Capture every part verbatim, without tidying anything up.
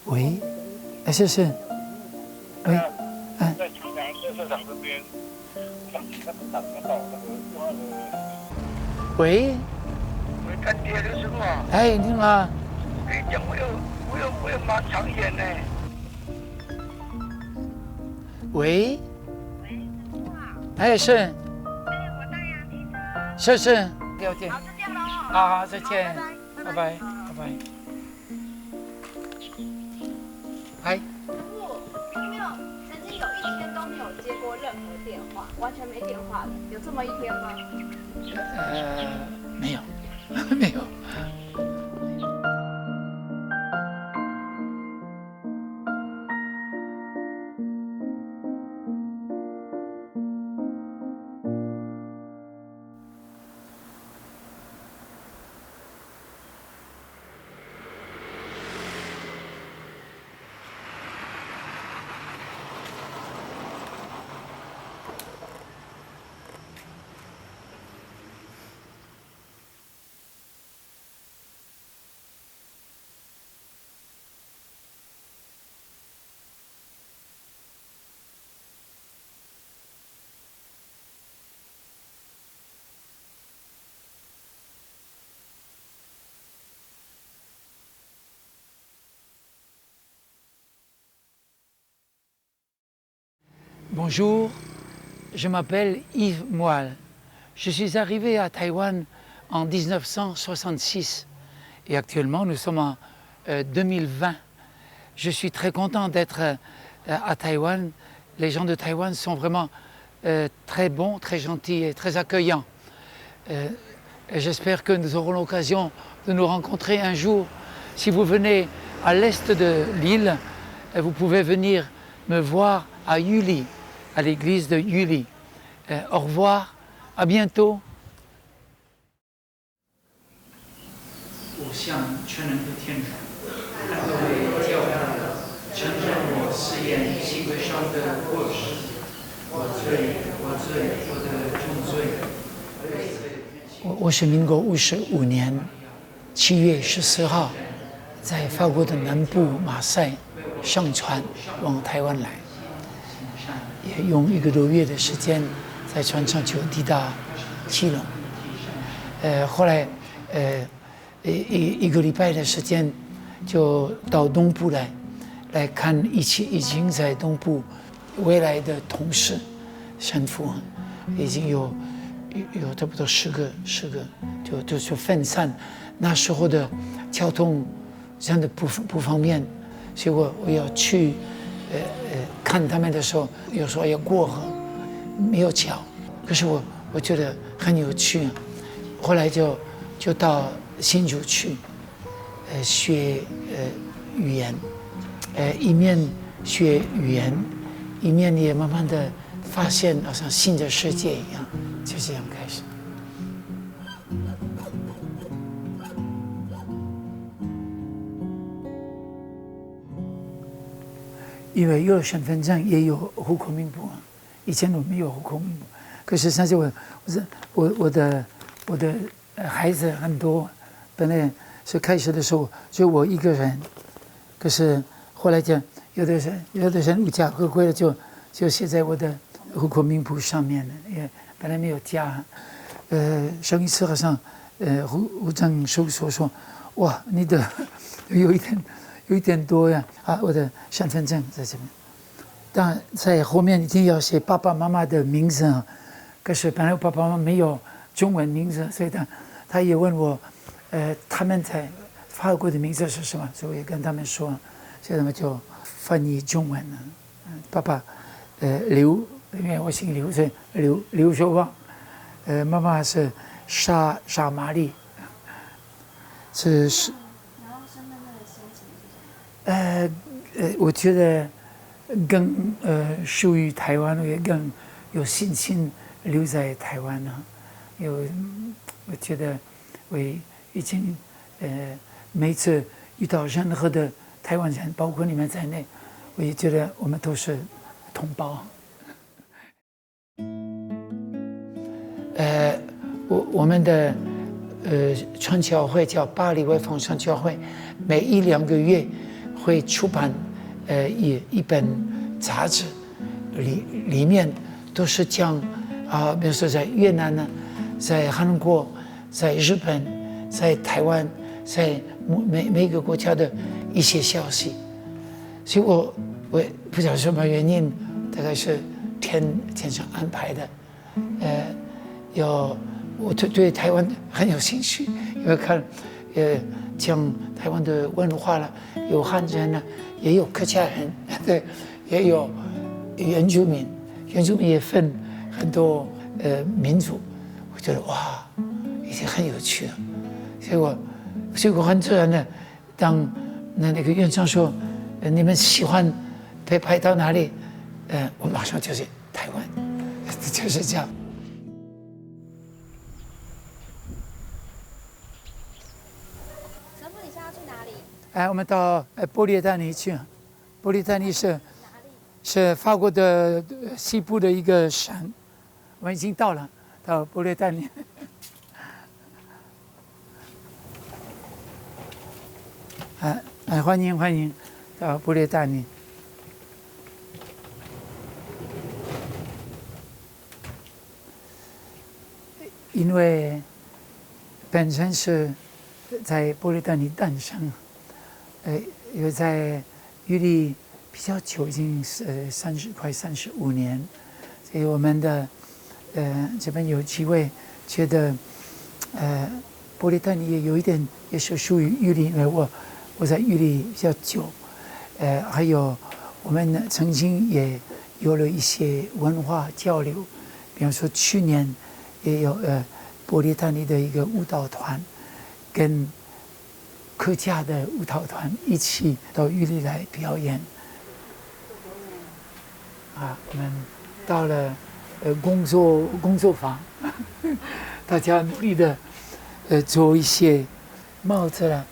喂，哎，是是，喂，哎，在长江建设厂这边，我们在打听到那个另外的。喂，喂，干爹，你是我。哎，你好。我跟你讲，我有，我有，我有盲肠炎呢。喂，喂，师傅好。哎，是。哎，我带牙医生。是是，了解。好，就这样咯。好好，再见。好，拜拜。拜拜，拜拜。拜拜。 嗨。师傅，有没有曾经有一天都没有接过任何电话，完全没电话的？有这么一天吗？呃，没有，没有。 Bonjour, je m'appelle Yves Moal. Je suis arrivé à Taïwan en dix-neuf cent soixante-six et actuellement nous sommes en, euh, deux mille vingt. Je suis très content d'être, euh, à Taïwan. Les gens de Taïwan sont vraiment, euh, très bons, très gentils et très accueillants. Euh, et j'espère que nous aurons l'occasion de nous rencontrer un jour. Si vous venez à l'est de l'île, euh, vous pouvez venir me voir à Yuli, à l'église de Yuli. Euh, au revoir, à bientôt. 我向全能的天父，懇求你教导我，承认我誓言行为上的过失，我罪，我罪，我的重罪。我，我是民国五十五年七月十四号，在法国的南部马赛 上船往台湾来，也用一个多月的时间在船上就抵达基隆。呃，后来，呃，一，一，一个礼拜的时间就到东部来，来看一起已经在东部回来的同事，神父啊，已经有，有，有差不多十个，十个，就，就，就分散。那时候的交通 真的不，不方便，所以我，我要去，呃，呃，看他们的时候，有时候要过河，没有桥。可是我，我觉得很有趣啊。后来就，就到新竹去，呃，学，呃，语言，呃，一面学语言，一面也慢慢地发现好像新的世界一样，就这样开始。 因为有身份证，也有户口名簿啊。以前我没有户口名簿，可是像是我，我是，我，我的，我的，呃，孩子很多，本来是开始的时候就我一个人，可是后来就有的人，有的人无家可归了，就，就写在我的户口名簿上面了，也本来没有家。呃，上一次好像，呃，户，户政事务所说，哇，你的有一点，有一点多呀，啊，我的身份证在这边。当然在后面一定要写爸爸妈妈的名字啊，可是本来我爸爸妈妈没有中文名字，所以他，他也问我，呃，他们在法国的名字是什么，所以我也跟他们说，所以他们就翻译中文了。 嗯，爸爸，呃，刘，因为我姓刘，是刘，刘秀旺。呃，妈妈是沙，沙玛丽，是，是，然后身份证的申请是什么？呃，呃，我觉得更，呃，属于台湾，我也更有信心留在台湾呢。有，我觉得我已经，呃，每次遇到任何的台湾人，包括你们在内，我也觉得我们都是同胞。呃，我，我们的，呃，传教会叫巴黎外方传教会，每一两个月會出版呃一一本雜誌，裡裡面都是講啊，比如說在越南呢，在韓國，在日本，在台灣，在每每一個國家的一些消息。所以我我也不曉得什麼原因，大概是天天上安排的。呃，有我对对台湾很有兴趣，因为看呃讲台湾的文化了，有汉人呢，也有客家人，对，也有原住民，原住民也分很多呃民族，我觉得哇，一定很有趣啊。所以我所以我很自然的，当那那个院长说，呃你们喜欢被拍到哪里，呃，我马上就是台湾，就是这样。神父，你现在要去哪里？哎，我们到呃波列丹尼去，波列丹尼是是法国的呃西部的一个省，我们已经到了，到波列丹尼。哎哎，欢迎欢迎，到波列丹尼。因为本身是在波列丹尼诞生，呃，又在玉里比较久，已经是三十快三十五年，所以我们的呃这边有几位觉得，呃，波列丹尼也有一点也是属于玉里，因为我我在玉里比较久，呃，还有我们曾经也有了一些文化交流，比方说去年也有呃波列丹尼的一个舞蹈团跟客家的舞蹈团一起到玉里来表演。啊，我们到了呃工作工作坊，大家努力的呃做一些帽子啦，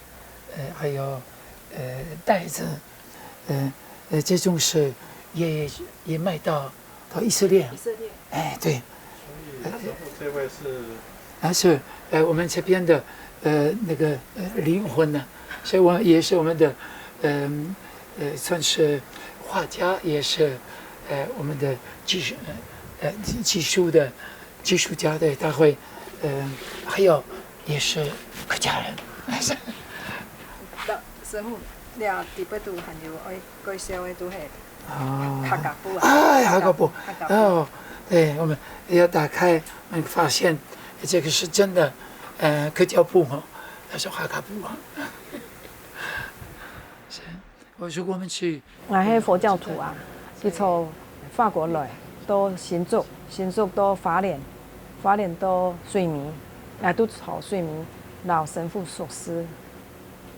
呃还有呃袋子，呃呃这种是也也卖到到以色列。以色列。哎，对。所以神父这位是啊，是呃我们这边的呃那个呃灵魂呢，所以我也是我们的嗯呃算是画家，也是呃我们的技术呃呃技术的技术家的大会，呃还有也是客家人。神父，你啊，特别都还有爱介绍的都系哦，客家布啊。哎，客家布，客家布。哦，对，我们要打开，我们发现这个是真的，呃，客家布哈，它是客家布啊。是，我如果我们去，我是佛教徒啊，佢从法国来，到新竹，新竹到花莲，花莲到水美，也都朝水美，老神父熟识。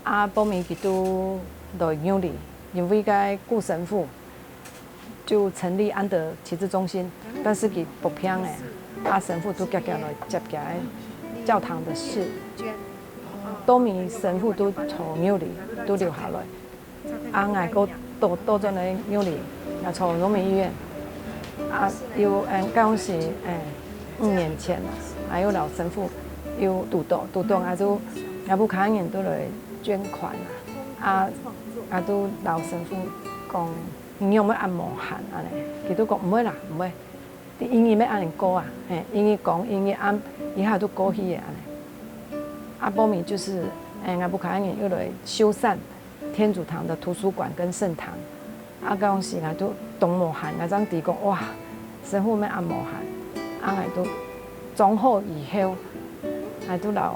啊，報名佢都來玉里，因為該古神父就成立安德啟智中心，但是佢發病了，啊，神父都遽遽來接佢个教堂个事。報名神父都從玉里都留下來，啊，𠊎个倒倒轉來玉里，𠊎從榮民醫院，啊，有嗯，該時嗯，五年前啊，還有老神父有堵到，堵到，啊就，啊，屋下人都來 捐款啊，啊，啊都老神父講，你有無恁無閒恁呢？佢都講毋會啦，毋會。因為愛恁過啊，嘿，因為講，因為暗一下都過去个恁呢。啊，報名就是，哎，𠊎屋下人又來修缮天主堂的圖書館跟聖堂，啊，當時𠊎都當無閒，𠊎正知講，哇，神父愛恁無閒，啊，𠊎都裝好以後，𠊎都摎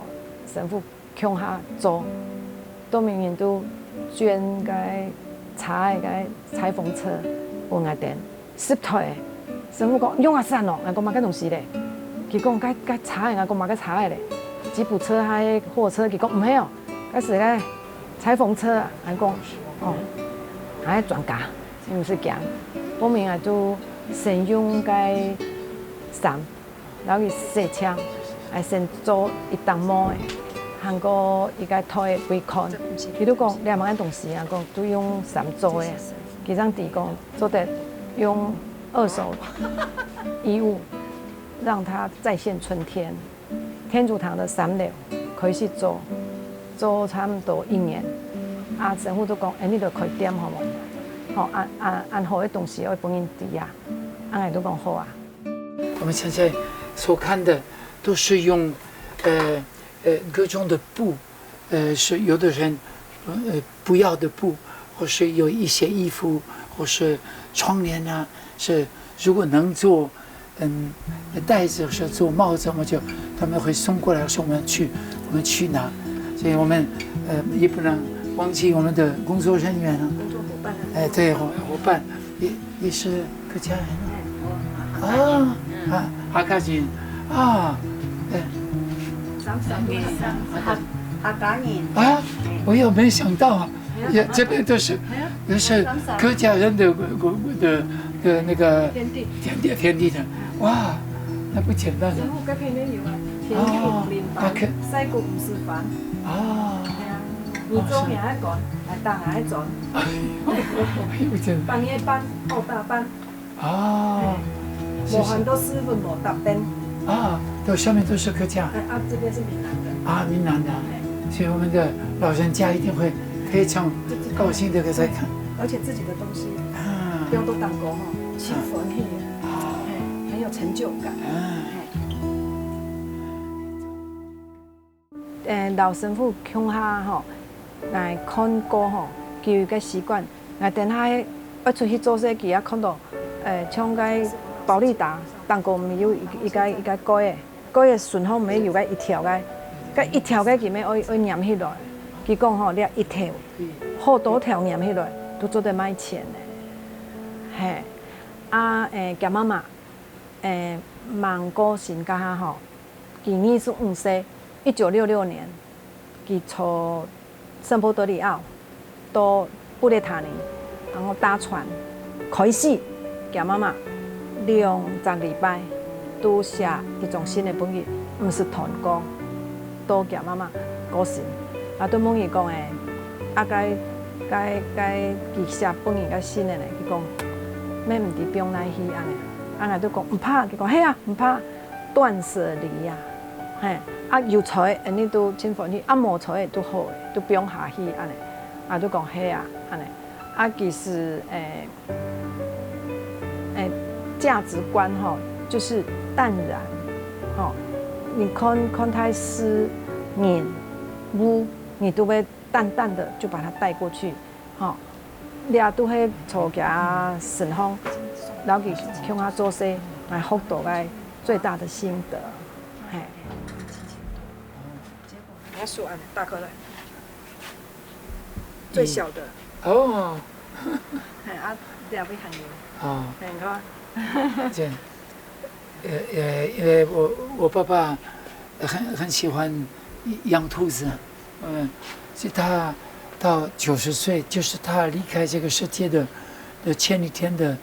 神父 共下做，到明年都捐該車个該裁縫車分𠊎等，十台。神父講用啊散哦，𠊎講麼个東西咧？佢講該該車个，𠊎講麼个車个咧？吉普車還貨車？佢講毋係哦，該係該裁縫車啊。𠊎講哦，𠊎專家，毋使驚。報名啊就先用該衫 摎佢洗淨，還先做一頂帽仔，還過一個袋仔分佢看。佢就講這麼个東西啊，講都用衫做个。佢正知講做得用二手衣物，讓它再現春天。天主堂的三樓開始做，做差不多一年，啊，神父就講：「哎，你就開店好無？吼，恁恁恁好个東西愛分人知啊。」啊，𠊎就講：「好啊。」我们现在所看的都是用，呃呃各种的布，呃，是有的人，呃，不要的布，或是有一些衣服，或是窗帘啊，是如果能做，嗯，袋子是做帽子，我们就他们会送过来，说我们去，我们去拿，所以我们呃也不能忘记我们的工作人员啊。工作伙伴啊。哎，对，伙伙伴也也是客家人啊。哎，我啊啊啊，客家人啊，哎。上上上客客家人。啊，我也没想到啊，也这边都是，都是客家人的的的的那个天地天地天地的，哇，那不简单啊。然后该片面有啊，天地灵板，赛过五十番。啊，你做下来管，来打下来转，不简单半夜半，好大半。啊。我很多师傅我打灯。啊，都上面都是客家。哎啊，这边是闽南的。啊，闽南的，所以我们的老人家一定会非常高兴这个在看。而且自己的东西，啊，不要都当过哈，心欢喜，啊，哎，很有成就感。啊，哎，老神父共下吼，来看过吼，佢有个习惯，𠊎等下愛出去做事，佢也看到，呃，像个保利达，当过毋有一一个一个盖个，盖个顺后毋有个一条个，个一条个佢咩爱爱黏起来，佢讲吼，你一条，好多条黏起来，都做得卖钱个，嘿，啊，诶，佢妈妈，诶，吂过身个下吼。 佢二十五歲，一九六六年，佢坐聖保多里奧到布列塔尼，然後搭船開始，佢媽媽兩隻禮拜都寫一張信个分佢，毋識斷過，到佢媽媽過身。啊，對問佢講誒，啊該該該佢寫分人个信个呢，佢講，乜毋知放哪去恁呢。啊，𠊎就講毋怕，佢講係啊，毋怕。 斷捨離啊，嘿，啊有在，恁呢都真歡喜，啊無在都好，都放下去恁呢，啊就講係啊，恁呢，啊其實誒誒價值觀吼，就是淡然，吼，你看看待事人物，你都會淡淡的就把它帶過去，吼。 這都係坐佢身項，摎佢共下做事，𠊎學到个最大的心得，嘿。你看手恁打開來，最小的，哦，嘿啊，這位還有，哦，嘿，你看，这，呃呃，因为我我爸爸很很喜欢养兔子，嗯，所以他到九十岁，就是他离开这个世界的的前一天的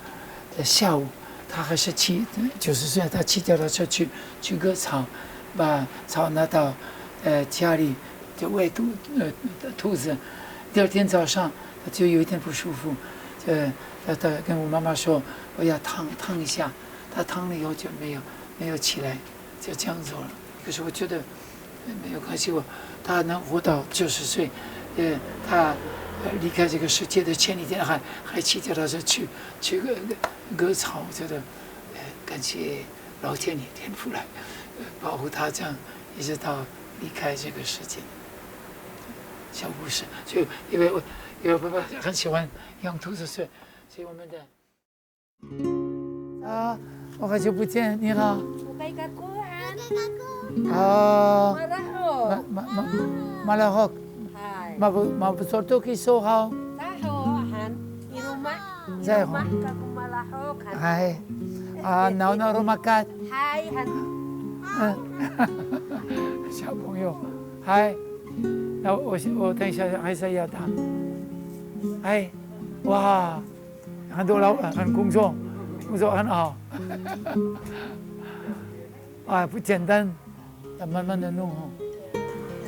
的下午，他还是骑九十岁，他骑脚踏车去去割草，把草拿到呃家里就喂兔呃兔子，第二天早上他就有一点不舒服，呃，他他跟我妈妈说我要躺躺一下，他躺了以后就没有没有起来，就这样走了。可是我觉得没有关系，我他能活到九十岁，呃，他呃离开这个世界的前一天还还骑脚踏车去去割割草，我觉得呃感谢老天爷天父来呃保护他，这样一直到离开这个世界。小故事，所以因为我因为我爸爸很喜欢养兔子，所以所以我们的。啊，我好久不见，你好。 Bukay kaku, han. Ah, Malahok. ma, ma, ma, malahok. Hay. Mabu, mabusorto kiso haw. Taho, han. Iruma. Zay ho. Iruma kaku malahok, han. Ay. Ah, nauna rumakat. Hay, han. 嗯，小朋友，嗨，那我我等一下还是要打。哎，哇，很多老板很工作，工作很好。啊，不简单，要慢慢的弄哦。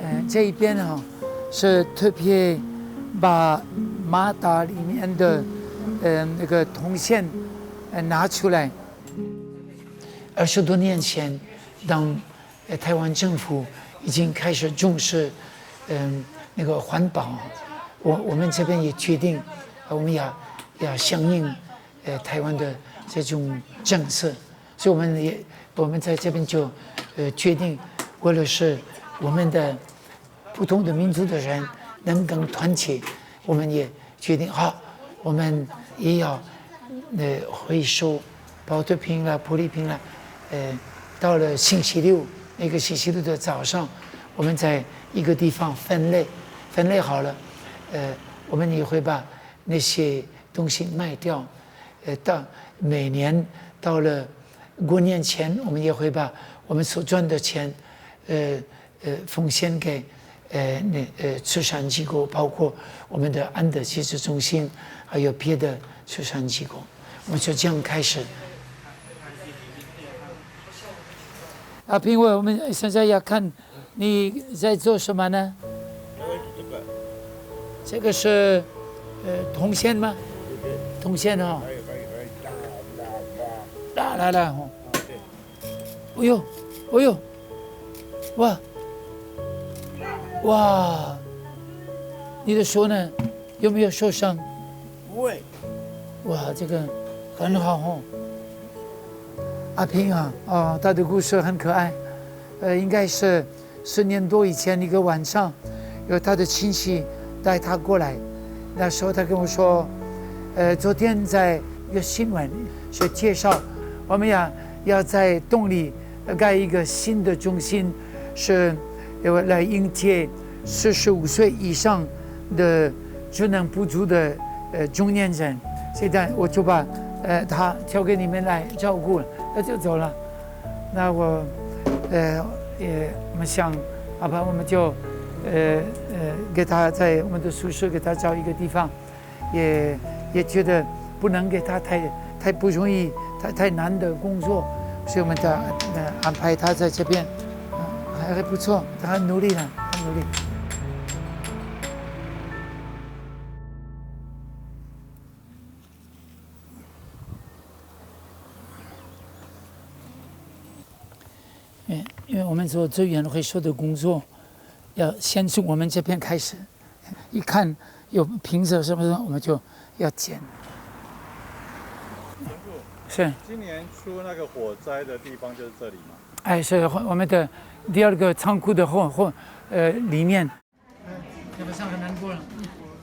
呃，这一边哈是特别把马达里面的呃那个铜线呃拿出来。二十多年前，当呃台湾政府已经开始重视嗯那个环保，我我们这边也决定，呃，我们要要响应，呃，台湾的这种政策，所以我们也我们在这边就，呃，决定，为了是我们的不同的民族的人能更团结，我们也决定好，我们也要，呃，回收保特瓶啦、玻璃瓶啦，呃，到了星期六，每个星期六的早上，我们在一个地方分类，分类好了，呃，我们也会把那些东西卖掉，呃，到每年到了过年前，我们也会把我们所赚的钱，呃呃，奉献给，呃，那呃慈善机构，包括我们的安德启智中心，还有别的慈善机构。我们就这样开始。啊，评委，我们现在要看你在做什么呢？这个是，呃，铜线吗？铜线哦。来来来，吼。哎呦，哎呦，哇，哇，你的手呢？有没有受伤？不会。哇，这个很好哦。阿平啊，哦，他的故事很可爱，呃，应该是十年多以前一个晚上，有他的亲戚带他过来，那时候他跟我说，呃，昨天在一个新闻是介绍，我们呀要在洞里盖一个新的中心，是呃来迎接四十五岁以上的职能不足的呃中年人。现在我就把呃他交给你们来照顾了，他就走了。那我呃也我们想，好吧，我们就呃呃给他在我们的宿舍给他找一个地方。也也觉得不能给他太太不容易、太太难的工作，所以我们的呃安排他在这边，啊，还还不错，他很努力的，很努力。嗯，因为我们做资源回收的工作，要先从我们这边开始。一看有瓶子什么的，我们就要捡。是。今年出那个火灾的地方就是这里吗？哎，是我们的第二个仓库的后后呃里面。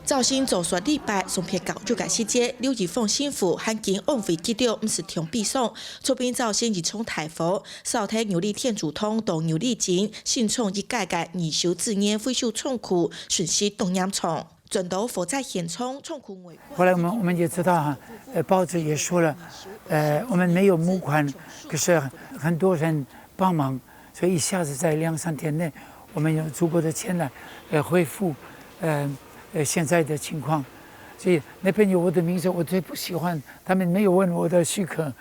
赵鑫做煞禮拜，送別交出个時節，劉一峰神父還緊安慰佢兜毋使忒悲傷，出兵趙鑫一場大火，燒忒牛犁田主堂到牛犁井，新創一屆个二手資源回收倉庫，損失當嚴重。轉到火災現場，倉庫外觀。後來我們我們也知道哈，呃，報紙也說了，呃，我們沒有募款，可是很多人幫忙，所以一下子在兩三天內，我們有足夠的錢來，呃，恢復，呃呃現在的情況。所以那邊有我的名字，我最不喜歡，他們沒有問我的許可，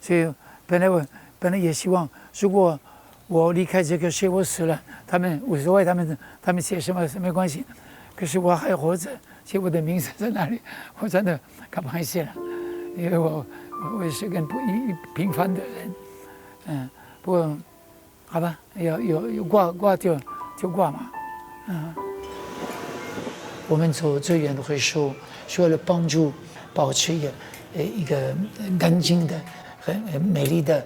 所以本來我本來也希望，如果我離開這個世界，我死了，他們無所謂，他們他們寫什麼沒關係，可是我還活著，寫我的名字在哪裡，我真的感到很谢了，因為我我我也是個不一平凡的人，嗯，不過。好吧，有有有掛掛就就掛嘛，嗯。我們做資源回收，除了幫助保持一個呃一個乾淨的、很很美麗的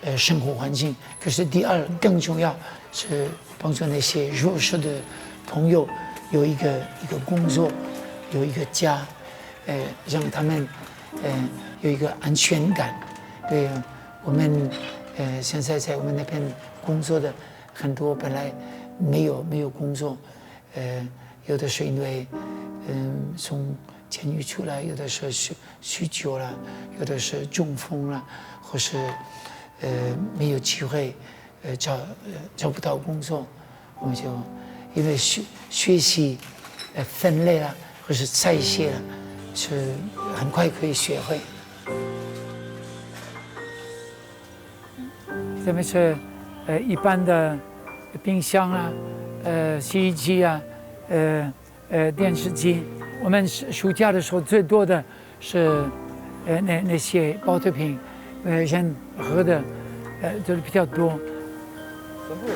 呃生活環境，可是第二更重要是幫助那些弱勢的朋友有一個一個工作，有一個家，呃，讓他們呃有一個安全感。對，我們呃現在在我們那邊工作的很多本來沒有沒有工作，呃，有的是因為嗯從監獄出來，有的是酗酗酒了，有的是中風了，或是呃沒有機會，呃找呃找不到工作，我們就因為學學習呃分類了，或是拆卸了，是很快可以學會。這邊是呃一般的冰箱啊，呃洗衣機啊，呃呃電視機。我們暑暑假的時候最多的是呃那那些保特瓶，呃人喝的，呃就是比較多。神父，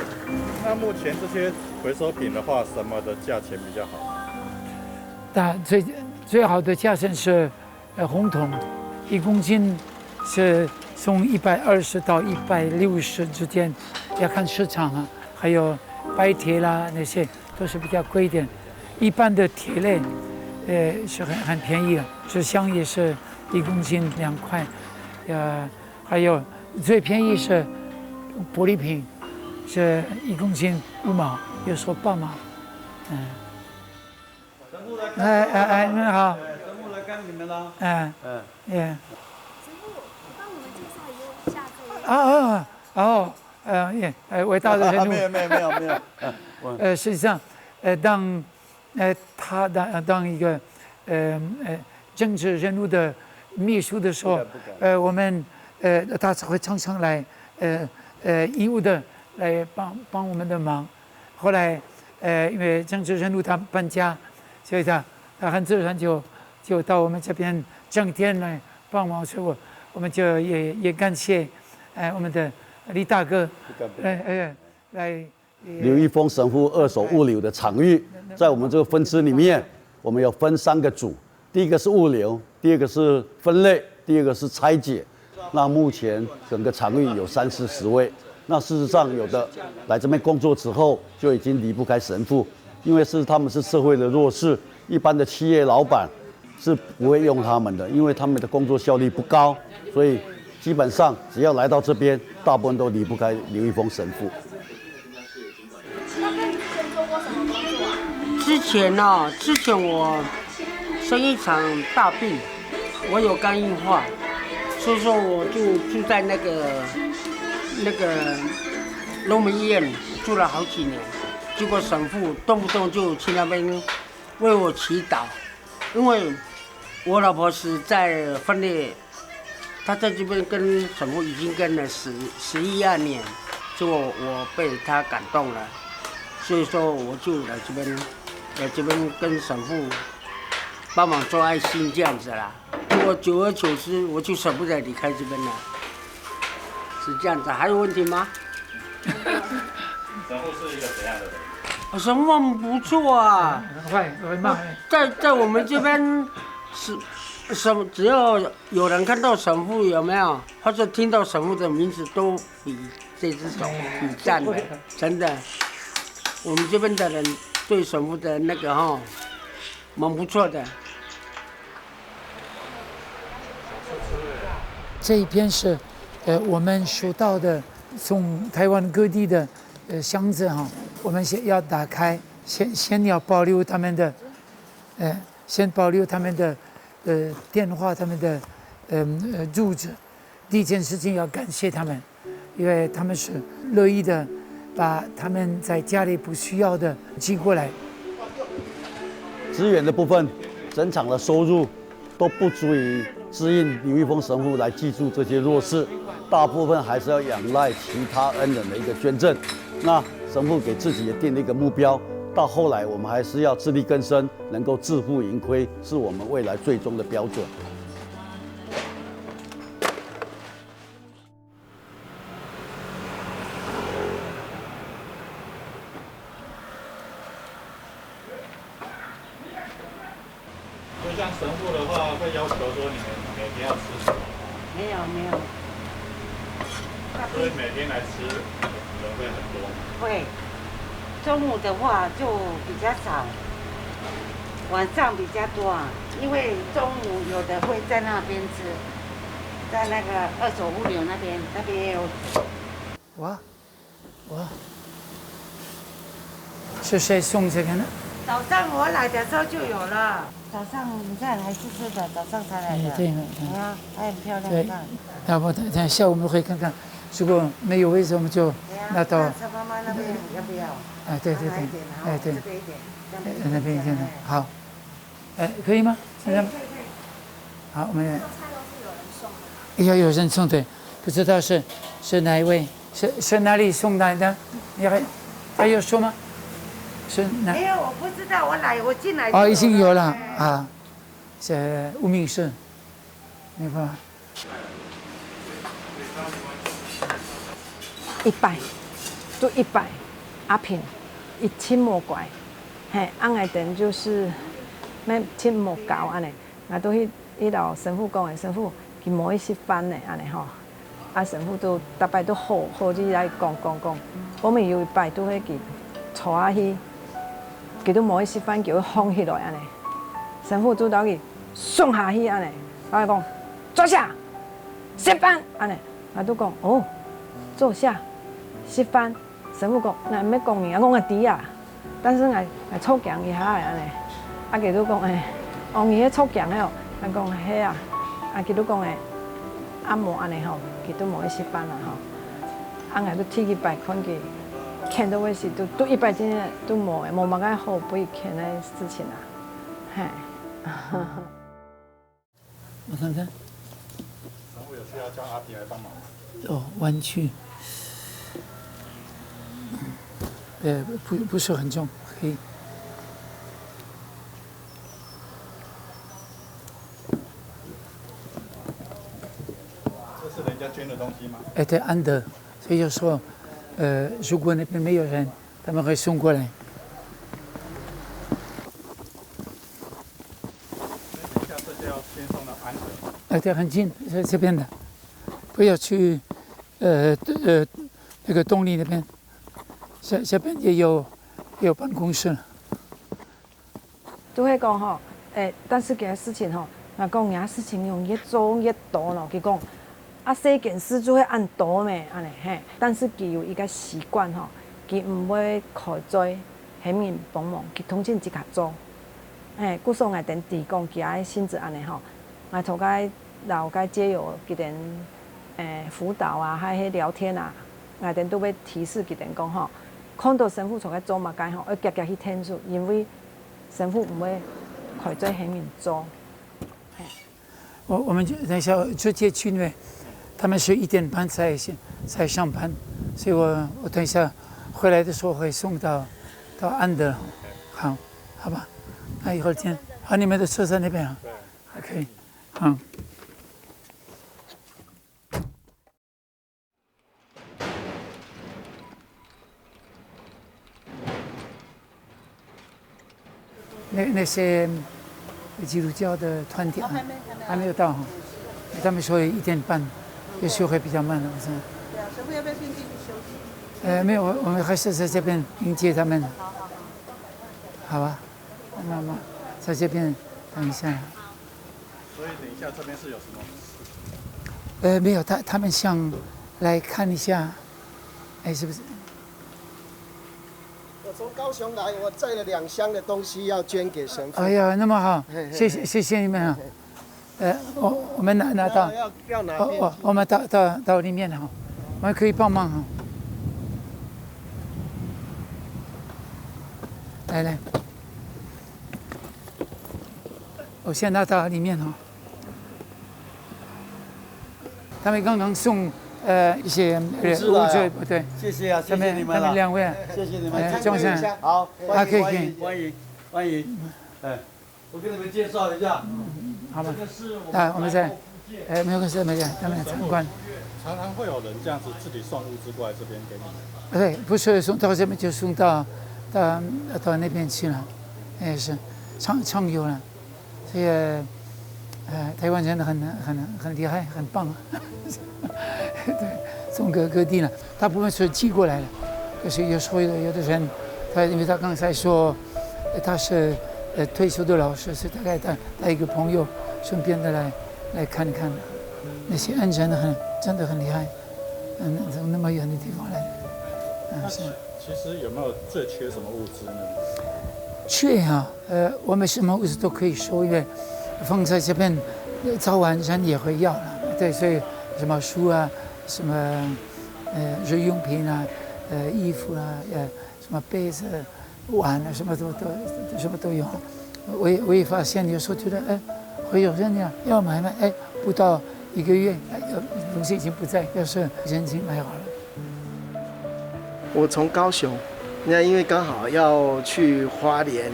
那目前這些回收品的話，什麼的價錢比較好？那最最好的价钱是，呃，红铜，一公斤是从一百二十到一百六十之间，要看市场啊，还有白铁啦那些都是比较贵一点。一般的铁类，呃，是很很便宜的，纸箱也是一公斤两块，呃，还有最便宜是玻璃瓶，是一公斤五毛，有时候八毛，嗯。哎哎哎，你好。哎，神父来看你们了。哎，嗯。耶。神父，帮我们介绍一下这位。啊啊哦，呃，耶，呃，伟大的人物。没有没有没有没有，嗯，我呃，实际上，呃，当，呃，他当当一个，呃呃，政治人物的秘书的时候，不敢不敢。呃，我们，呃，他会常常来，呃呃，义务的来帮帮我们的忙。后来，呃，因为政治人物他搬家，所以他他很自然就就到我们这边整天来帮忙，所以我我们就也也感谢，呃，我们的李大哥，不敢不敢。哎哎，来。刘一峰神父二手物流的场域，在我们这个分支里面，我们有分三个组，第一个是物流，第二个是分类，第二个是拆解。那目前整个场域有三四十位，那事实上有的来这边工作之后就已经离不开神父，因为是他们是社会的弱势，一般的企业老板是不会用他们的，因为他们的工作效率不高，所以基本上只要来到这边，大部分都离不开刘一峰神父。之前哦，之前我生一场大病，我有肝硬化，所以说我就住在那个那个荣民医院住了好几年，结果神父动不动就去那边为我祈祷，因为我老婆是在分裂，她在这边跟神父已经跟了十十一二年，结果我被她感动了，所以说我就来这边，来这边跟神父帮忙做爱心这样子啦。结果久而久之，我就舍不得离开这边了，是这样子。还有问题吗？神父是一个怎样的人？神父很不错啊，很坏，很慢。在在我们这边是什么？只要有人看到神父有没有，或者听到神父的名字，都比这只手比赞的，真的。我们这边的人对神父的那个哈，蛮不错的。这一篇是，呃，我们收到的从台湾各地的，呃，箱子哈，我们先要打开，先先要保留他们的，呃，先保留他们的，呃，电话，他们的，嗯呃，住址。第一件事情要感谢他们，因为他们是乐意的把他们在家里不需要的寄过来。资源的部分，整场的收入都不足以支应刘一峰神父来寄住这些弱势，大部分还是要仰赖其他恩人的一个捐赠。那神父给自己也定了一个目标，到后来我们还是要自力更生，能够自负盈亏，是我们未来最终的标准。就像神父的话，会要求说你们每天要吃什么？没有没有，所以每天来吃人会很多吗？会。中午的话就比较少，晚上比较多啊，因为中午有的会在那边吃，在那个二手物流那边，那边也有。哇哇，是谁送这个呢？早上我来的时候就有了，早上你看还是吃的，早上才来的。哎，对了，嗯啊，还很漂亮对看。，那我等等下午我们会看看，如果没有位置，我们就对啊拿到那陈妈妈那边要不要？哎，对对对拿一点，然后哎对这，边一点，这样子那边一点哎好。哎，可以吗？现在好，我们菜都是有人送的。要有人送的，不知道是是哪一位，是是哪里送来的？你还还有说吗？是哪？没有，我不知道，我来我进来哦，就已经有了哎啊，是无名氏，没办法。一擺，都一擺，阿平，一千無怪，嘿，恁樣等就是乜盡無夠恁呢。𠊎都去，去摎神父講誒，神父，佢無愛食飯呢，恁呢吼。啊，神父都逐擺都好，好就來講講講。後面有一擺都係佢坐下去，佢都無愛食飯，佢會䟘起來恁呢。神父就摎佢送下去恁呢，摎佢講：「坐下，食飯！」恁呢。𠊎都講：「哦，坐下，食飯。」 神父講：「𠊎毋係講你。」𠊎講：「𠊎知啊，但是𠊎，𠊎著驚一下仔恁呢。」啊，佢就講：「誒，哦，你係著驚个哦？」𠊎講：「係啊。」啊，佢就講：「誒，啊無恁呢吼，佢都無愛食飯啊吼。」啊，𠊎就第一擺看佢譴到會死，都，都一擺真个都無，無麼个好分佢譴个事情啊，嘿。我看看。然后有需要叫阿迪来帮忙吗？哦，弯曲。呃，不，不是很重，可以。这是人家捐的东西吗？哎，对，安德，所以就说，呃，如果那边没有人，他们会送过来。等一下这就要先送到安德。哎，对，很近，在这边的，不要去，呃呃，那个东丽那边，这这边也有也有办公室了。 就係講吼，誒，但是佢个事情吼，𠊎講，若事情用越做越多咯，佢講，啊，世間事就係恁多咩，恁呢嘿。但是佢有一個習慣吼，佢毋會開嘴喊人幫忙，佢通常自家做。嘿，故所𠊎等知講佢个性質恁呢吼，𠊎頭該摎該藉由佢等誒輔導啊，還係聊天啊，𠊎等都會提示佢等講吼，看到神父在該做麼个吼，愛遽遽去𢯭手，因為 神父毋會開嘴喊人做。我我们就等一下直接去那边，他们是一点半才先才上班，所以我我等一下回来的时候会送到到安德，好，好吧？那一会儿见，好，你们的车在那边啊，OK，好。 那那些基督教的团体啊，还没有到哈，他们说一点半，也许会比较慢了，是吧？对啊，神父要不要先进去休息？呃，没有，我我们还是在这边迎接他们，好吧？那么在这边等一下。所以等一下这边是有什么？呃，没有，他他们想来看一下，哎，是不是？ 我从高雄来，我载了两箱的东西要捐给神父。哎呀，那么好，谢谢谢谢你们啊。呃，我我们拿拿到，要要拿哦哦，我们到到到里面了哈，我们可以帮忙哈。来来，我先拿到里面哈。 他们刚刚送呃一些物资来啊，物资，对，谢谢啊，谢谢你们了，他们两位啊，谢谢你们，哎，众生，好，啊，可以可以，欢迎欢迎欢迎，哎，我给你们介绍一下，好吧，这个是我啊，我们在们哎没有事没事，他们参观，常常会有人这样子自己送物资过来这边给你们。对，不是送到这边就送到到到那边去了，也是常常有了。 这个呃台湾人很很很厉害，很棒啊。对，从各各地呢，大部分是寄过来的，可是有时候有的人，他因为他刚才说，呃他是呃退休的老师，是大概带带一个朋友，顺便的来来看一看的。那些恩人很真的很厉害，嗯，从那么远的地方来，嗯，是。其实有没有最缺什么物资呢？缺啊，呃，我们什么物资都可以收，因为放在这边，呃早晚人也会要了，对，所以什么书啊，什么呃日用品啊，呃衣服啊，呃什么杯子、碗啊，什么都都什么都有啊。我也我也发现有时候觉得，哎，会有人要要买卖，哎，不到一个月，哎，呃东西已经不在，要是人已经买好了。 我从高雄，那因为刚好要去花莲，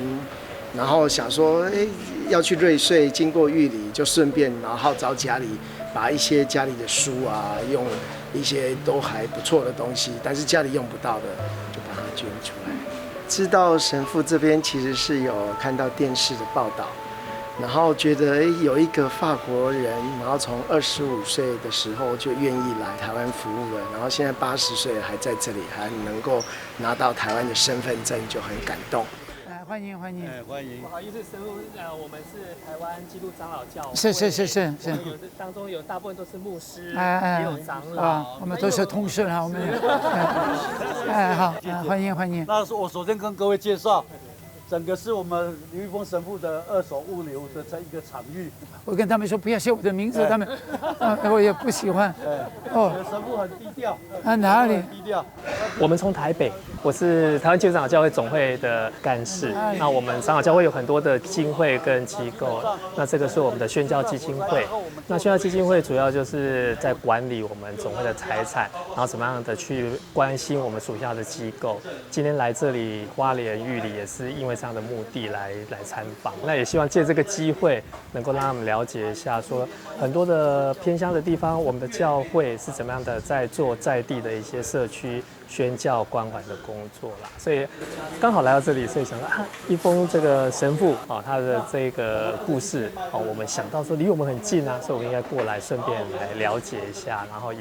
然后想说，哎，要去瑞穗，经过玉里，就顺便然后号召家里把一些家里的书啊，用一些都还不错的东西，但是家里用不到的，就把它捐出来。知道神父这边其实是有看到电视的报道，然后觉得，诶，有一个法国人，然后从二十五岁的时候就愿意来台湾服务了，然后现在八十岁了还在这里，还能够拿到台湾的身份证，就很感动。哎，欢迎欢迎。哎，欢迎不。好意思，神父，呃，我们是台湾基督长老教会，是是是是是我们有的当中有大部分都是牧师，哎哎也有长老，啊，我们都是同事啊，我们哎好，哎欢迎欢迎。那是我首先跟各位介绍，整个是我们刘一峰神父的二手物流的这一个场域。我跟他们说不要写我的名字，哎他们啊我也不喜欢。哎，哦我们神父很低调，啊哪里？很低调。我们从台北，我是台湾基督长老教会总会的干事。那我们长老教会有很多的经会跟机构，那这个是我们的宣教基金会。那宣教基金会主要就是在管理我们总会的财产，然后怎么样的去关心我们属下的机构。今天来这里花莲玉里也是因为这样的目的来来参访。那也希望借这个机会，能够让他们了解一下，说很多的偏乡的地方，我们的教会是怎么样的在做在地的一些社区宣教关怀的工作啦。所以刚好来到这里，所以想说啊，一峰这个神父哦，他的这个故事哦，我们想到说离我们很近啊，所以我们应该过来顺便来了解一下，然后也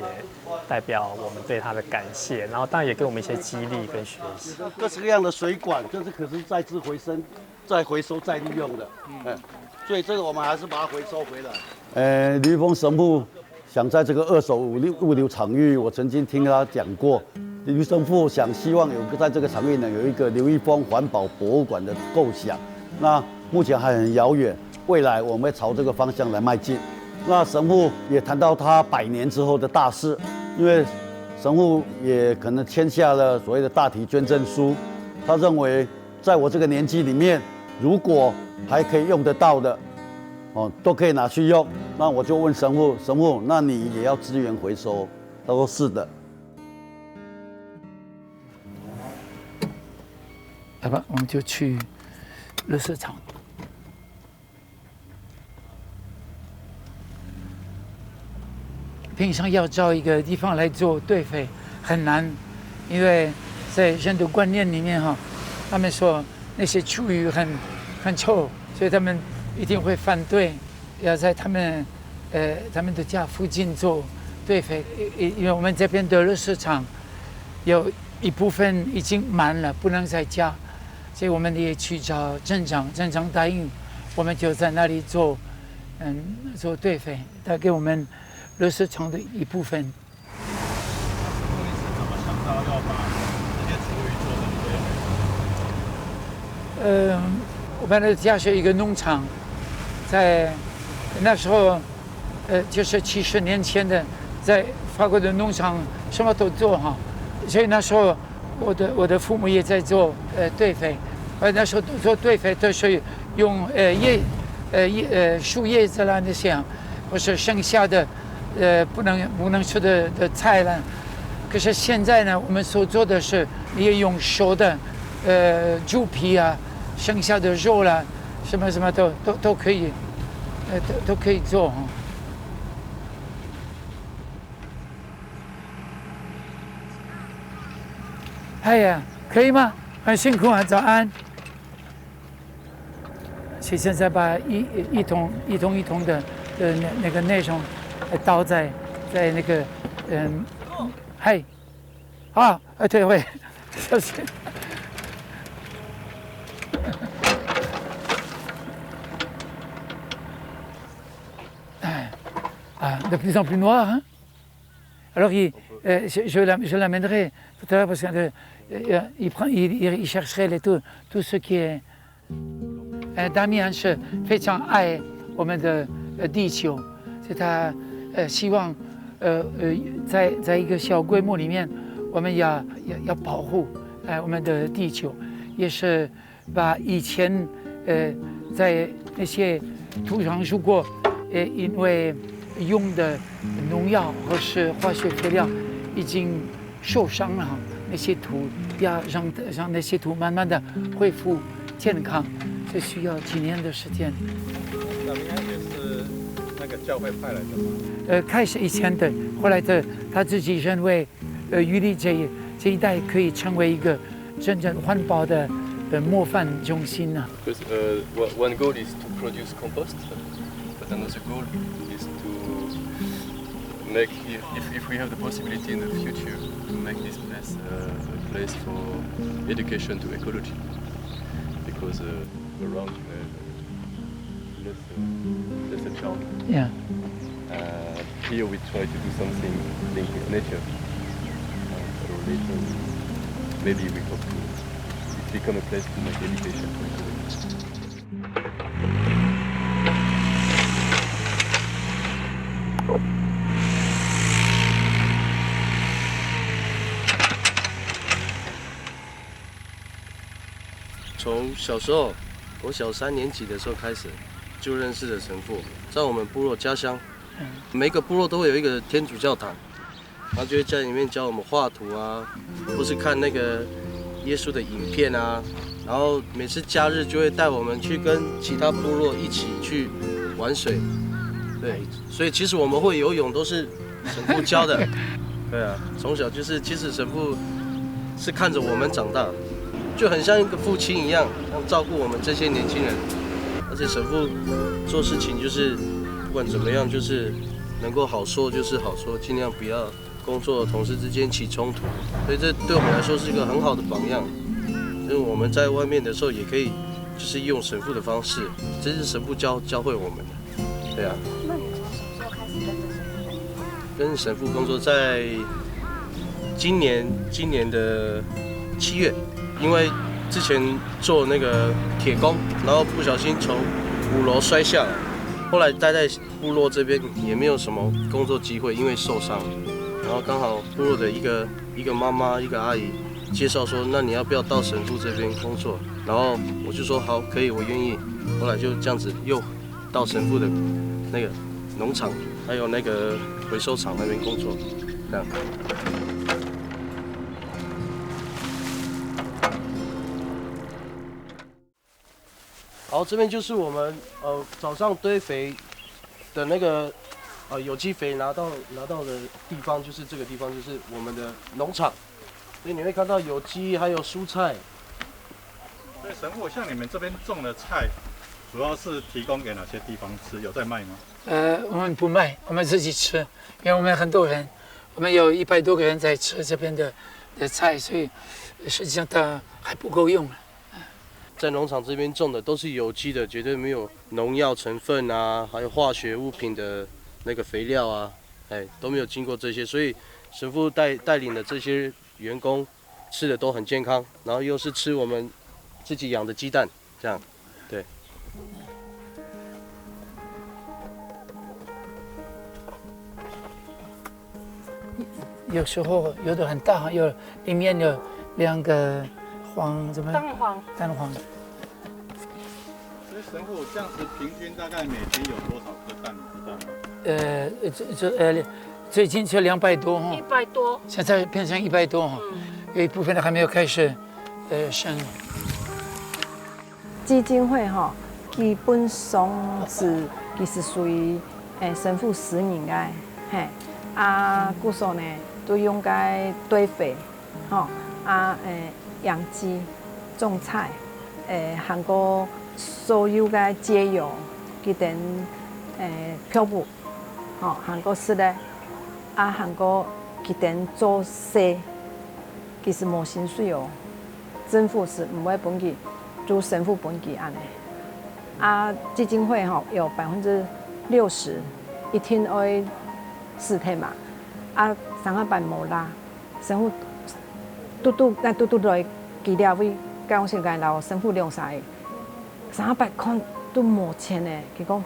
代表我们对他的感谢，然后当然也给我们一些激励跟学习。各式各样的水管，就是可是再次回收、再回收、再利用的。嗯，所以这个我们还是把它回收回来。呃，刘一峰神父想在这个二手物流物流场域，我曾经听他讲过，刘神父想希望有个在这个场域呢有一个刘一峰环保博物馆的构想。那目前还很遥远，未来我们会朝这个方向来迈进。那神父也谈到他百年之后的大事，因为神父也可能签下了所谓的大体捐赠书，他认为在我这个年纪里面，如果还可以用得到的，哦，都可以拿去用。那我就问神父，神父，那你也要资源回收？他说是的。好吧，我们就去垃圾场。平常要找一个地方来做堆肥很难，因为在人的观念里面哈，他们说那些厨余很很臭，所以他们一定会反对，要在他们呃他们的家附近做堆肥，因因为我们这边的垃圾场有一部分已经满了，不能再加，所以我们也去找镇长，镇长答应我们就在那里做，嗯，做堆肥，他给我们垃圾场的一部分。你是怎么想到要把这些厨余做成堆肥？呃，我们的家是一个农场，在那时候，呃，就是七十年前的，在法国的农场什么都做哈，所以那时候我的我的父母也在做呃堆肥，而那时候做堆肥都是用呃叶呃叶呃树叶子啦那些啊，或是剩下的呃不能不能吃的的菜啦。可是现在呢，我们所做的是也用熟的，呃，猪皮啊，剩下的肉啦，什么什么都都都可以，呃，都都可以做哈。哎呀，可以吗？很辛苦啊，早安。所以现在把一一桶一桶一桶的呃那那个内容呃倒在在那个嗯，嗨，啊，呃，对，会，小心。哎，ah, de plus en plus noir, hein? Alors, il, euh, je, je l'am- je l'amènerai tout à l'heure parce qu'il euh, il, prend- il, il chercherait les, tout, tout ce qui est 呃，达米安是非常爱我们的呃地球，所以他呃希望呃呃在在一个小规模里面，我们要要要保护哎、我们的地球，也是把以前呃在那些土壤如果呃因为用的农药或是化学肥料已经受伤了，那些土要让让那些土慢慢的恢复健康，这需要几年的时间。那应该也是那个教会派来的吧？呃，开始以前的，后来的他自己认为，呃，玉里这一这一带可以成为一个真正环保的的模范用心啊。Because uh, one goal is to produce compost, but another goal is to make, if, if, if we have the possibility in the future, to make this place uh, a place for education to ecology, because uh, around uh, that's, uh, that's a challenge. Yeah. Uh, here we try to do something linked with nature. Uh, so later, maybe we hope to it become a place to make education. 从小时候，我小三年级的时候开始，就认识了神父，在我们部落家乡，每个部落都会有一个天主教堂，他就会在里面教我们画图啊，或是看那个耶稣的影片啊，然后每次假日就会带我们去跟其他部落一起去玩水，对，所以其实我们会游泳都是神父教的，对啊，从小就是其实神父是看着我们长大，就很像一个父亲一样，要照顾我们这些年轻人，而且神父做事情就是不管怎么样就是能够好说就是好说，尽量不要工作同事之间起冲突，所以这对我们来说是一个很好的榜样。就是我们在外面的时候也可以，就是用神父的方式，这是神父教教会我们的，对啊。那你从什么时候开始跟着神父工作？跟神父工作在今年今年的七月，因为之前做那个铁工，然后不小心从五楼摔下来，后来待在部落这边也没有什么工作机会，因为受伤，然后刚好部落的一个一个妈妈一个阿姨介绍说，那你要不要到神父这边工作？然后我就说好，可以，我愿意。后来就这样子又到神父的那个农场，还有那个回收厂那边工作，这样。好，这边就是我们呃早上堆肥的那个呃有机肥拿到拿到的地方，就是这个地方，就是我们的农场。所以你会看到有机还有蔬菜。所以神父，像你们这边种的菜，主要是提供给哪些地方吃？有在卖吗？呃，我们不卖，我们自己吃，因为我们很多人，我们有一百多个人在吃这边的的菜，所以实际上它还不够用了。在农场这边种的都是有机的，绝对没有农药成分啊，还有化学物品的那个肥料啊，哎，都没有经过这些，所以神父带带领的这些员工吃的都很健康，然后又是吃我们自己养的鸡蛋，这样，对。有时候有的很大，有里面有两个黄什么蛋黄。蛋黄。所以神父这样子平均大概每天有多少颗蛋，你知道吗？呃，这这呃，最近就两百多哈。一百多。现在变成一百多哈，有一部分的还没有开始呃生。基金会吼，基本上是其实属于诶神父私人个，嘿，啊，故所呢，都用个堆肥，吼，啊，诶，养鸡、种菜，诶，还过所有个节油，佢等诶票务，吼，还过食个，啊，还过佢等做事，其实无薪水哦。 政府是毋会分佢，就神父分佢安尼。啊，基金会吼有百分之六十一定爱死忒嘛，啊，上下班无啦，神父嘟嘟那嘟嘟来，佢了位，教先个老神父两三个，上下班看都无钱呢，佢讲。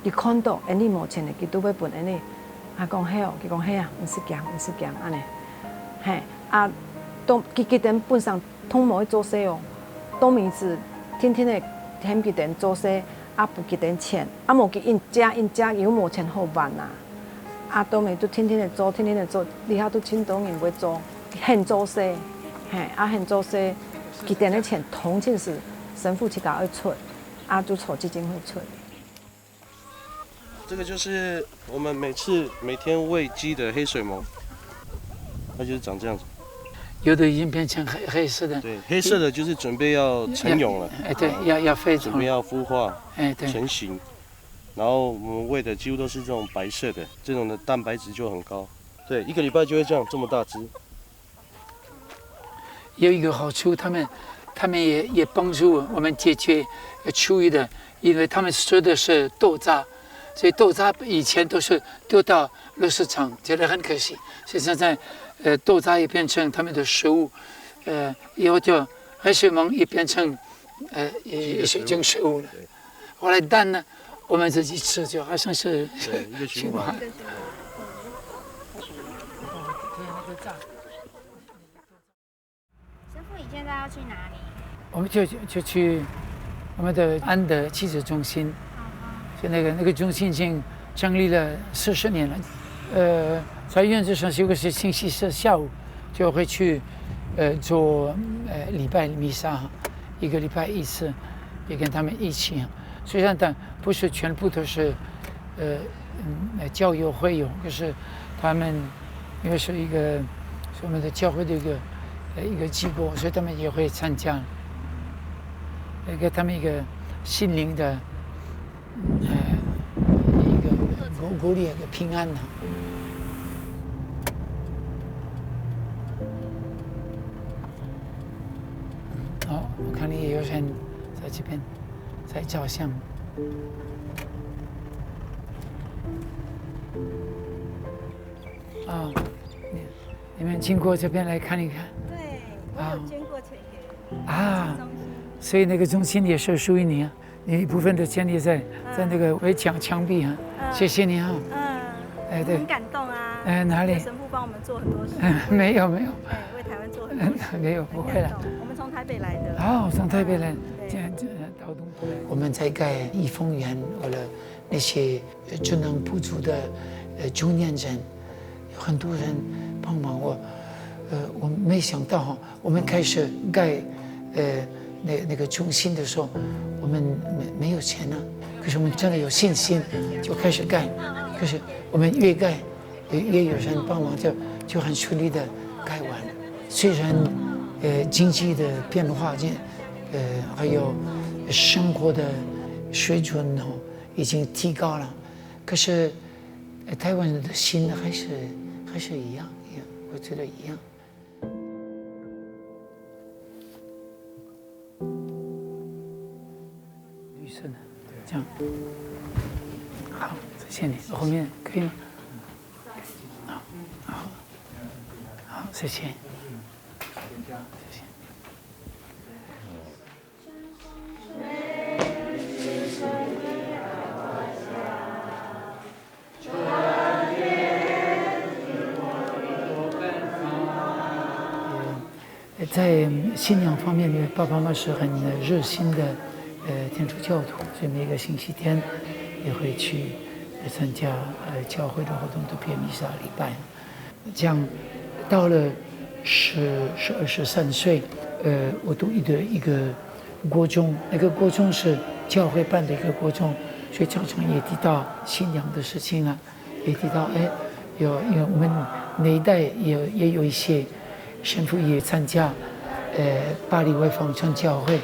佢看到恩俚無錢个，佢都會分恩俚。啊，講係哦，佢講係啊，毋使驚，毋使驚，安尼。嘿，啊，都佢佢等本身通無去做事哦，都毋係天天个喊佢等做事，啊，分佢等錢，啊，無佢應借應借，又無錢好還啊。啊，都毋係就天天个做，天天个做，這下都盡多人會做，肯做事，嘿，啊，肯做事，佢等个錢通常是神父自家愛出。 啊，就籌基金会出。这个就是我们每次每天喂鸡的黑水虻，它就是长这样子。有的已经变成黑黑色的。对，黑色的就是准备要成蛹了，哎，对，要要飞走了。准备要孵化哎，对，成型。然后我们喂的几乎都是这种白色的，这种的蛋白质就很高。对，一个礼拜就会这样这么大只。有一个好处，他们他们也也帮助我们解决呃厨余的，因为他们吃的是豆渣，所以豆渣以前都是丢到垃圾场，觉得很可惜，所以现在呃豆渣也变成他们的食物，呃，以后就很希望也变成呃也也是一种食物了。后来蛋呢，我们自己吃，就好像是对，一个循环。师傅，你现在要去哪里？我们就就去我们的安德亲子中心，就那个那个中心已经成立了四十年了。呃，在院子上，如果是星期四下午，就会去呃做呃礼拜弥撒，一个礼拜一次，也跟他们一起。虽然但不是全部都是呃嗯呃教友会友，可是他们因为是一个是我们的教会的一个呃一个机构，所以他们也会参加，呃给他们一个心灵的呃一个鼓鼓励，一个平安啊。好，我看你也有人在这边在照相。啊，你你们经过这边来看一看。对，我有捐过钱给啊中心。所以那个中心也是属于你啊，你一部分的钱也在在那个围墙墙壁啊。谢谢你啊。嗯，哎对很感动啊。哎哪里神父帮我们做很多事，没有没有，哎，为台湾做很多事。没有不会了。我们从台北来的。哦，从台北来，对这样这样到东部来。我们在盖义丰园，为了那些呃智能不足的呃中年人，有很多人帮忙我。呃，我没想到哈，我们开始盖呃那那个中心的时候，我们没没有钱呢，可是我们真的有信心，就开始盖。可是我们越盖，也也有人帮忙，就就很顺利的盖完。虽然呃经济的变化，这呃还有生活的水准哦已经提高了，可是呃台湾人的心还是还是一样一样，我觉得一样。绿色的，这样。好，谢谢你。后面可以吗？好，好，好，谢谢，谢谢。在信仰方面，因为爸爸妈妈是很热心的呃天主教徒，所以每个星期天也会去参加呃教会的活动，特别弥撒礼拜。这样到了十十二十三岁，呃，我读一个一个国中，那个国中是教会办的一个国中，所以常常也提到信仰的事情啊。也提到，哎，有因为我们那一代也也有一些神父也参加，呃，巴黎外方传教会，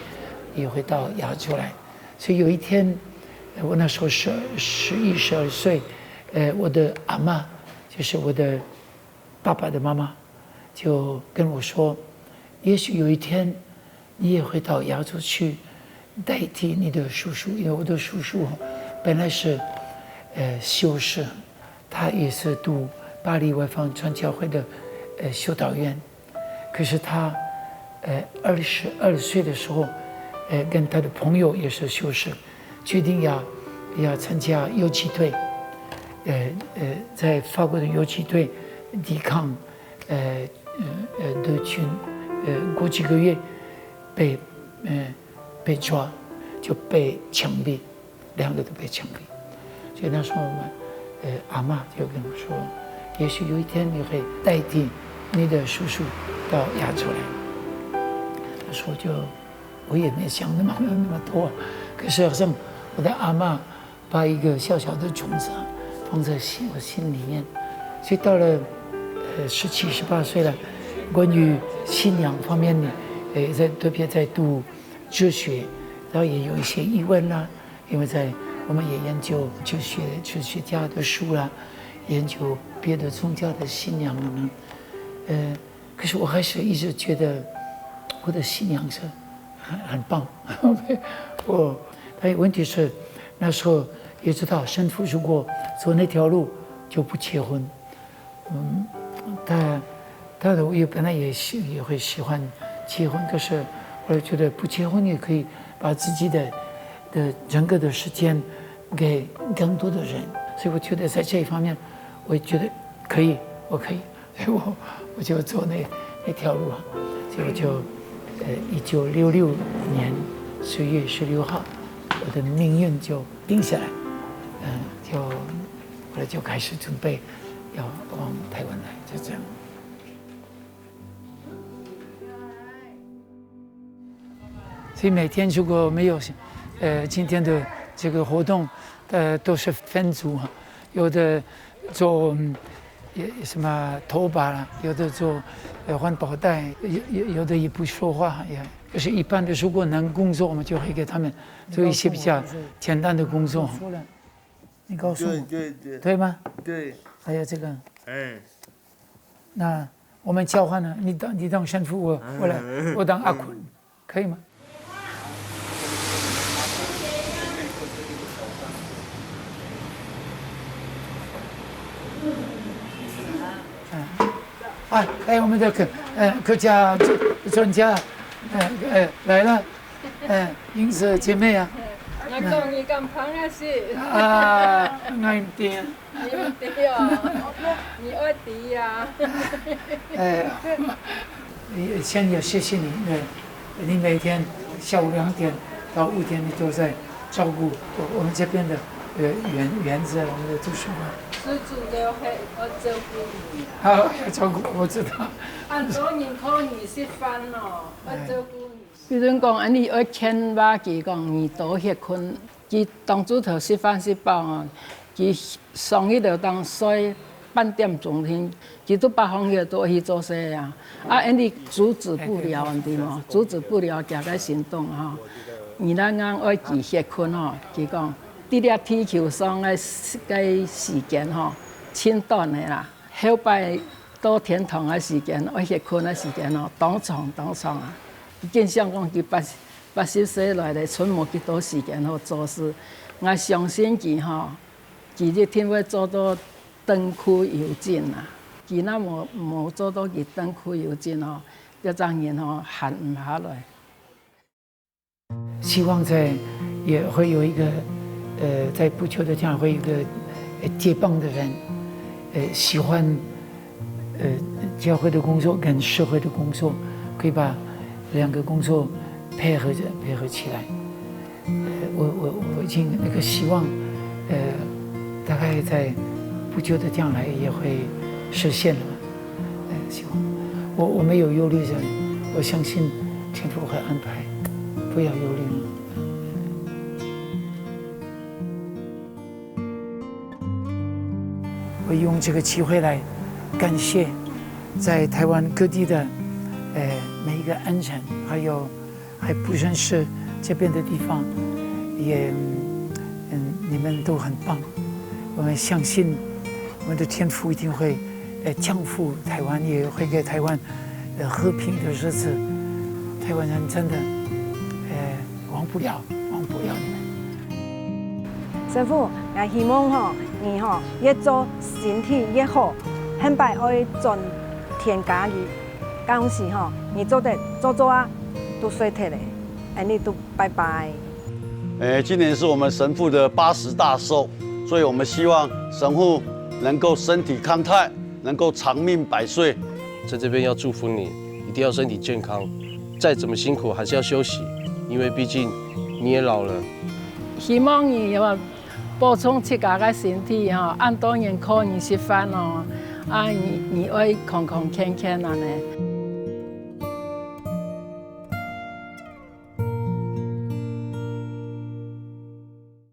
也会到亚洲来。所以有一天，呃我那时候十十一十二岁，呃，我的阿妈，就是我的爸爸的妈妈，就跟我说，也许有一天你也会到亚洲去代替你的叔叔，因为我的叔叔本来是呃修士，他也是读巴黎外方传教会的呃修道院，可是他呃二十二岁的时候，呃跟他的朋友也是修士，决定要要参加游击队，呃呃在法国的游击队抵抗呃呃呃德军，呃过几个月被呃被抓，就被枪毙，两个都被枪毙。所以那时候我们呃阿妈就跟我说，也许有一天你会代替你的叔叔到亚洲来。那时候就我也没想那么那么多，可是好像我的阿妈把一个小小的种子啊放在心我心里面，所以到了呃十七十八岁了，关于信仰方面呢，呃，在，特别在读哲学，然后也有一些疑问啦，因为在，我们也研究哲学、哲学家的书啦，研究别的宗教的信仰啦，呃，可是我还是一直觉得我的信仰是很，很棒。我，但问题是，那时候也知道神父如果走那条路，就不结婚。 嗯，他，他的，我本来也喜，也会喜欢结婚，可是后来觉得不结婚也可以把自己的，的整个的时间给更多的人，所以我觉得在这一方面，我觉得可以，我可以，所以我，我就走那，那条路啊，所以我就，呃，一九六六年十月十六号，我的命运就定下来，嗯，就 后来就开始准备要往台湾来，就这样。所以每天如果没有，呃，今天的这个活动，呃，都是分组啊，有的做，嗯，也，什么拖把啦，有的做，呃，环保袋，有，有，有的也不说话，也，就是一般的，如果能工作，我们就会给他们做一些比较简单的工作。你告诉我，对，对，对。对吗？对。还有这个，哎。那我们交换呢，你当，你当神父，我，我来，我当阿坤，可以吗？嗯。啊，哎，我们的客，呃，客家专家，呃，呃，来了。 嗯，英子姐妹啊。我讲你敢碰啊是？啊，我毋知。你毋知哦，你愛知啊。哎，先要谢谢你，对，你每天下午两点到五点，你都在照顾我，我们这边的，呃，园，园子，我们的图书馆。是主要係愛照顧你啊。好，要照顾，我知道。恁多人靠你食飯哦，愛照顧你。 比如講，恁呢愛勸話佢講，你多歇睏。佢當晝頭食飯食飽哦，佢上一樓當睡半點鐘天，佢都八方月都去做事啊。啊，恁呢阻止不了，你知無？阻止不了佢个行動吼。你若硬愛佢歇睏吼，佢講，在這地球上个時，个時間吼，盡短个啦。 後擺到天堂个時間，愛歇睏个時間哦，當長當長啊！佢緊想講佢八，八十歲來咧，賰無幾多時間好做事。𠊎相信佢吼，佢一定會做到長久有進啊！佢若無，無做到佢長久有進哦，這隻人吼，閒毋下來。 希望在，也會有一個，呃，在不久的將來會有一個，呃，接棒的人，呃，喜歡，呃，教會的工作跟社會的工作，可以把兩個工作配合著，配合起來。呃，我，我，我已經那個希望，呃，大概在不久的將來也會實現了。 哎，希望我，我沒有憂慮的，我相信天父會安排，不要憂慮。我用這個機會來感謝在台灣各地的，呃，每一個恩人，還有 還不認識這邊的地方，也，嗯，你們都很棒。我們相信我們的天父一定會，呃，降福台灣，也會給台灣，呃，和平的日子。台灣人真的，呃，忘不了，忘不了你們。 神父，𠊎希望吼，你吼，越做身體越好，下擺愛轉田家去。到時吼，你做得做做啊，都睡忒咧，恁呢都拜拜。誒，今年是我們神父的八十大壽，所以我們希望神父能夠身體康泰，能夠長命百歲。在這邊要祝福你，一定要身體健康，再怎麼辛苦還是要休息，因為畢竟你也老了。 希望你哦，保重自家个身體吼，恁多人靠你食飯哦，啊，你，你愛康康健健恁呢。